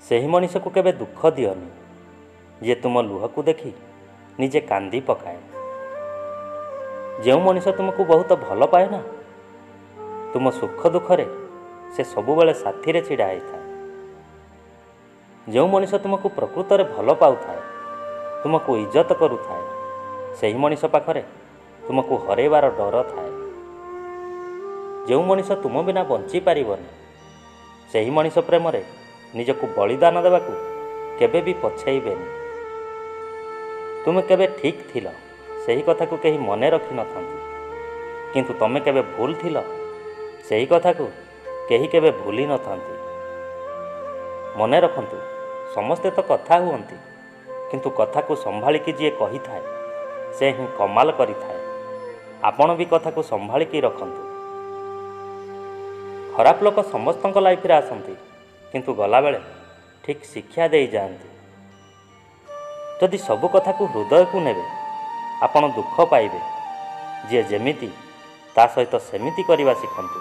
ସେହି ମଣିଷକୁ କେବେ ଦୁଃଖ ଦିଅନି, ଯିଏ ତୁମ ଲୁହକୁ ଦେଖି ନିଜେ କାନ୍ଦି ପକାଏ। ଯେଉଁ ମଣିଷ ତୁମକୁ ବହୁତ ଭଲ ପାଏ ନା, ତୁମ ସୁଖ ଦୁଃଖରେ ସେ ସବୁବେଳେ ସାଥିରେ ଛିଡ଼ା ହେଇଥାଏ। ଯେଉଁ ମଣିଷ ତୁମକୁ ପ୍ରକୃତରେ ଭଲ ପାଉଥାଏ, ତୁମକୁ ଇଜ୍ଜତ କରୁଥାଏ, ସେହି ମଣିଷ ପାଖରେ ତୁମକୁ ହରେଇବାର ଡର ଥାଏ। ଯେଉଁ ମଣିଷ ତୁମ ବିନା ବଞ୍ଚିପାରିବନି, ସେହି ମଣିଷ ପ୍ରେମରେ ନିଜକୁ ବଳିଦାନ ଦେବାକୁ କେବେ ବି ପଛେଇବେନି। ତୁମେ କେବେ ଠିକ୍ ଥିଲ ସେହି କଥାକୁ କେହି ମନେ ରଖିନଥାନ୍ତି, କିନ୍ତୁ ତୁମେ କେବେ ଭୁଲ ଥିଲ ସେହି କଥାକୁ କେହି କେବେ ଭୁଲି ନଥାନ୍ତି। ମନେ ରଖନ୍ତୁ, ସମସ୍ତେ ତ କଥା ହୁଅନ୍ତି, କିନ୍ତୁ କଥାକୁ ସମ୍ଭାଳିକି ଯିଏ କହିଥାଏ ସେ ହିଁ କମାଲ କରିଥାଏ। ଆପଣ ବି କଥାକୁ ସମ୍ଭାଳିକି ରଖନ୍ତୁ। ଖରାପ ଲୋକ ସମସ୍ତଙ୍କ ଲାଇଫରେ ଆସନ୍ତି, କିନ୍ତୁ ଗଲାବେଳେ ଠିକ୍ ଶିକ୍ଷା ଦେଇଯାଆନ୍ତି। ଯଦି ସବୁ କଥାକୁ ହୃଦୟକୁ ନେବେ, ଆପଣ ଦୁଃଖ ପାଇବେ। ଯିଏ ଯେମିତି ତା ସହିତ ସେମିତି କରିବା ଶିଖନ୍ତୁ।